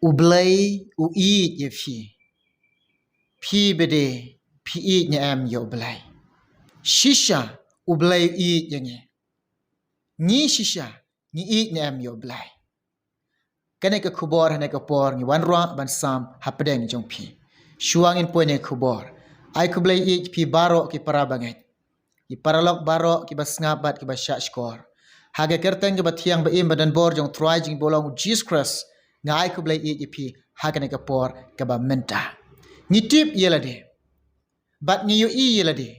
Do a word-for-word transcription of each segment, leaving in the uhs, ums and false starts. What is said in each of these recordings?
U Blei u ïeit ïa phi. Phi bad phi ïeit ne em ïa U Blei? Shisha U Blei u ïeit ïa ngi. Ngi shisha ngi ïeit ne em ïa U Blei? Kane ka khubor ha kane ka por ngi wanrah ban sam hapdeng jong phi. Shuwa ngin poi ha kane ka khubor, ai khublei ïeit phi baroh ki para bangeit, ki paralok baroh kiba sngap bad kiba shahshkor. Ha ka kyrteng kaba thiang ba im ba donbor jong Trai jong ngi ba long U Jisu Khrist, nga ai khublei ïeit ïa phi ha kane ka por kaba mynta. Ngi tip ïa lade bad ngi ïohi ïa lade,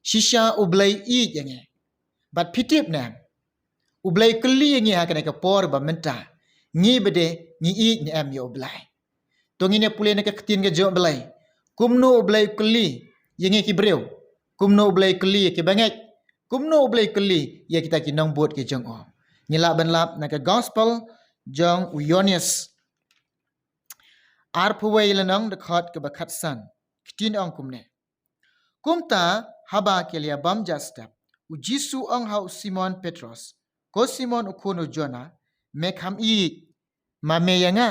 shisha U Blei u ïeit ïa ngi. Bad phi tip ne em, U Blei u kylli ïa ngi ha kane ka por ba mynta, ngi bad ngi ïeit ne em ïa U Blei? To ngin ïa pule na ka ktien ka jong U Blei. Kumno U Blei u kylli ïa ngi ki briew? Kumno U Blei u kylli ïa ki bangeit? Kumno U Blei u kylli ïa kita ki nongbud ki jong u? Ngi lah ban lap na ka gospel jong u Ïoannis arphew wei lynnong, dkhot kaba khatsan. Ktien ong kumne: Kumta haba ki la ïa bam ja step, U Jisu u ong ha u Simon Petros: Ko Simon u khun u Jona, me kham ïeit ma me ïa nga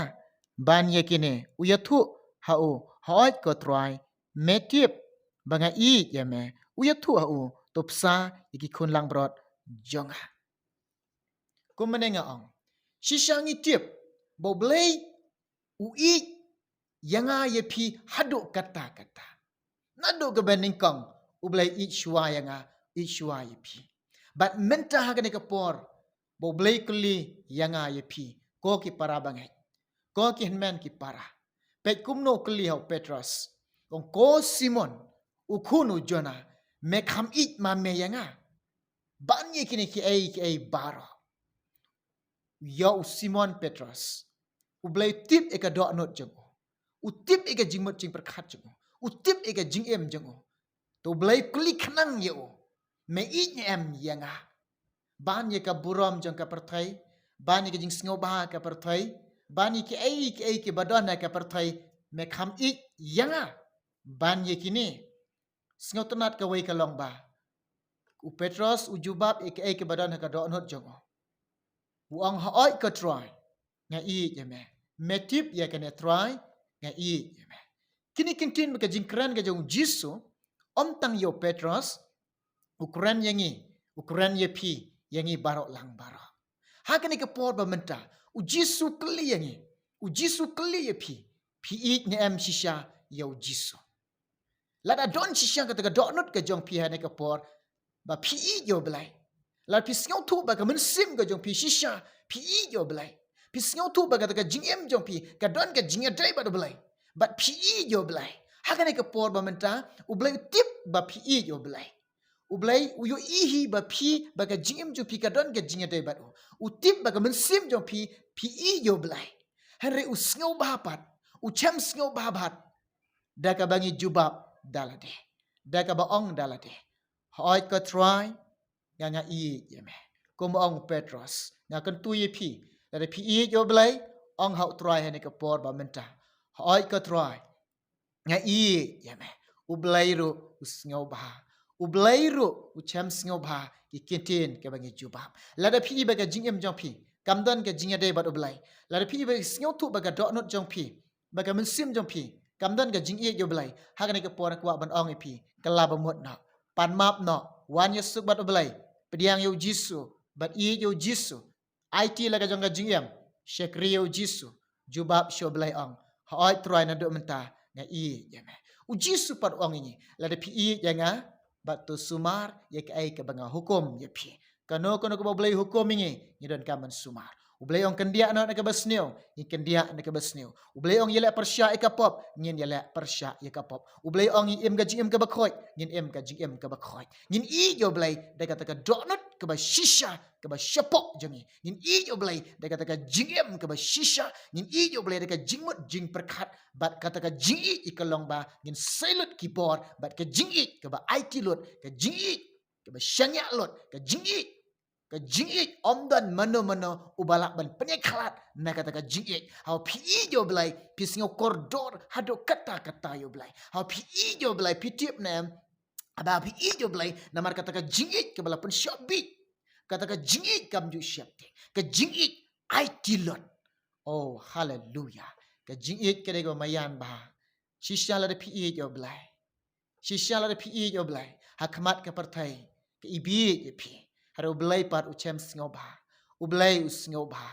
ban ïa kine? U ïathuh ha u: Hooid ko Trai, me tip ba nga ïeit ïa me. U ïathuh ha u: To bsa ïa ki khun langbrot jong nga. Kumne nga ong, shisha ngi tip ba U Blei u ïeit ïa nga ïa phi haduh katta katta. Naduh kaba nyngkong U Blei u ïeit shuwa ïa nga, u ïeit shuwa ïa phi. Bad mynta ha kane ka por ba U Blei u kylli ïa nga ïa phi, ko ki para bangeit, ko ki hynmen ki para. Peit kumno u kylli ha u Petros. U ong, ko Simon u khun u Jona, me kham ïeit ma me ïa nga ban ïa kine kiei kiei baroh? Ïa u Simon Petros, U Blei u tip ïa ka dohnud jong u. U tip ïa ka jingmut jingpyrkhat jong u. U tip ïa ka jingim jong u. To U Blei u kylli khnang ïa u: Me ïeit ne em ïa nga ban ïa ka burom jong ka pyrthei, ban ïa ka jingsngewbha ka pyrthei, ban ïa kiei kiei kiba don ha ka pyrthei? Me kham ïeit ïa nga ban ïa kine? Sngewtynnad kawei ka long ba u Petros u jubab ïa kiei kiba don ha ka dohnud jong u. U ong, hooid ko Trai, nga ïeit ïa me. Me tip ïa kane Trai, nga ïeit ïa me. Kine ki ktien bad ka jingkren ka jong U Jisu, ym tang ïa u Petros, u kren ïa ngi, u kren ïa phi, ïa ngi baroh lang baroh. Ha kane ka por ba mynta, U Jisu u kylli ïa ngi, U Jisu u kylli ïa phi, phi ïeit ne em shisha ïa U Jisu? Lada don shisha kata ka dohnud ka jong phi ha kane ka por ba phi ïeit ïa U Blei, lada phi sngewthuh ba ka mynsiem ka jong phi shisha phi ïeit ïa U Blei, phi sngewthuh ba kata ka jingim jong phi ka don ka jingïadei bad U Blei, bad phi ïeit ïa U Blei, ha kane ka por ba mynta U Blei u tip ba phi ïeit ïa U Blei. U Blei u ïohi hi ba phi, ba ka jingim jong phi ka don ka jingïadei bad u. U tip ba ka mynsiem jong phi phi ïeit ïa U Blei. Hynrei u sngewbha pat, u shem sngewbha pat da kaba ngi jubab da lade, da kaba ong da lade, hooid ko Trai, nga, nga ïeit ïa me. Kum ong u Petros, nga kyntu ïa phi, lada phi ïeit ïa U Blei, ong ha u Trai ha kane ka por ba mynta, hooid ko Trai, nga ïeit ïa me. U Blei ruh u sngewbha. U Blei ruh u shem sngewbha ki ktien kiba ngi jubab. Lada phi i ba ka jingim jong phi kam don ka jingïadei bad U Blei, lada phi i ba sngewthuh ba ka dohnud jong phi, ba ka mynsiem jong phi kam don ka jingïeit ïa U Blei, ha kane ka por nga kwah ban ong ïa phi, kylla ba mut noh, pan map noh, wan ïasuk bad U Blei, pdiang ïa U Jisu bad ïeit ïa U Jisu. Aiti la ka jong ka jingim, shakri ïa U Jisu, jubab sha U Blei, ong, hooid Trai, naduh mynta nga ïeit ïa me. U Jisu pat u ong ïa ngi, lada phi ïeit ïa nga, bad to sumar ïa kaei kaba nga hukum ïa phi. Kano kano kaba U Blei u hukum ïa ngi, ngi donkam ban sumar. U Blei u ong kyndiah noh na kaba sniew, ngin kyndiah na kaba sniew. U Blei u ong ïaleh pyrshah ïa ka pop, ngin ïaleh pyrshah ïa ka pop. U Blei u ong im ka jingim kaba khuid, ngin im ka jingim kaba khuid. Ngin ïeit ïa U Blei da kata ka dohnud kaba shisha, kaba shapoh jong ngi. Ngin ïeit ïa U Blei da kata ka jingim kaba shisha. Ngin ïeit ïa U Blei da ka jingmut jingpyrkhat, bad kata ka jingïeit ka long ba ngin sei lut ki bor bad ka jingïeit kaba aiti lut, ka jingïeit kaba shaniah lut, ka jingïeit, ka jingïeit ym don mano mano uba lah ban pynïakhlad na kata ka jingïeit. Haba phi ïeit ïa U Blei, phi sngew kordor haduh katta katta ïa U Blei. Haba phi ïeit ïa U Blei, phi tip ne em, haba phi ïeit ïa U Blei, namar kata ka jingïeit kaba la pynshah bieit, kata ka jingïeit kam ju sheptieng, ka jingïeit aiti lut. Oh, haleluya. Ka jingïeit ka dei kaba maïan bha. Shisha lada phi ïeit ïa U Blei, shisha lada phi ïeit ïa U Blei, ha khmat ka pyrthei ka ibieit ïa phi. Hynrei U Blei pat u shem sngewbha. U Blei u sngewbha.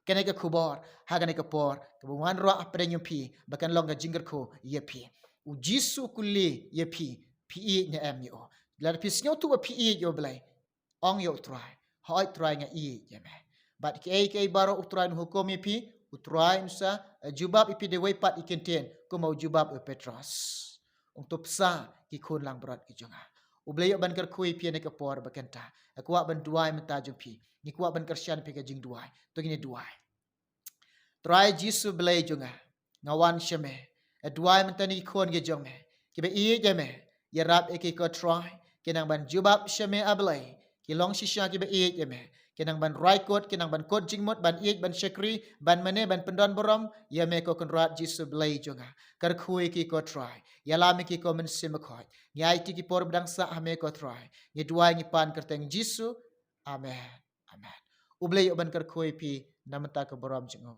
Kane ka khubor ha kane ka por kaba wanrah hapdeng jong phi ba kan long ka jingkyrkhu ïa phi. U Jisu u kylli ïa phi, phi ïeit ne em ïa u? Lada phi sngewthuh ba phi ïeit ïa U Blei, ong ïa U Trai, hooid Trai, nga ïeit ïa me. Bad kiei kiei baroh U Trai un hukum ïa phi, U Trai un sa jubab ïa phi da kawei pat ka kyntien kumba u jubab ïa u Petros. Ong to, pynsa ki khun langbrot ki jong nga. U Blei u ban kyrkhu ïa phi ha kane ka por ba kynta. Nga kwah ban duwai mynta jong phi. Nga kwah ban kyrshan ïa phi ka jingduwai. To ngin duwai. Trai Jisu Blei jong nga, nga wan sha me. Nga duwai mynta na ki khun ki jong me kiba ïeit ïa me. Ïarap ïa ki ko Trai, kin nang ban jubab sha me A Blei. Ki long shisha kiba ïeit ïa me. Kin nang ban rai kut, kin nang ban kut jingmut, ban ïeit, ban shakri, ban mane, ban pyndonburom ïa me ko Kynrad Jisu Blei jong nga. Kyrkhu ïa ki ko Trai. Ïalam ïa ki ko Mynsiem Bakhuid. Ngi aiti ki por ba dang sah ha me ko Trai. Ngi duwai ngi pan ha ka kyrteng Jisu. Amen. Amen. U Blei u ban kyrkhu ïa phi na ka bynta ka burom jong u.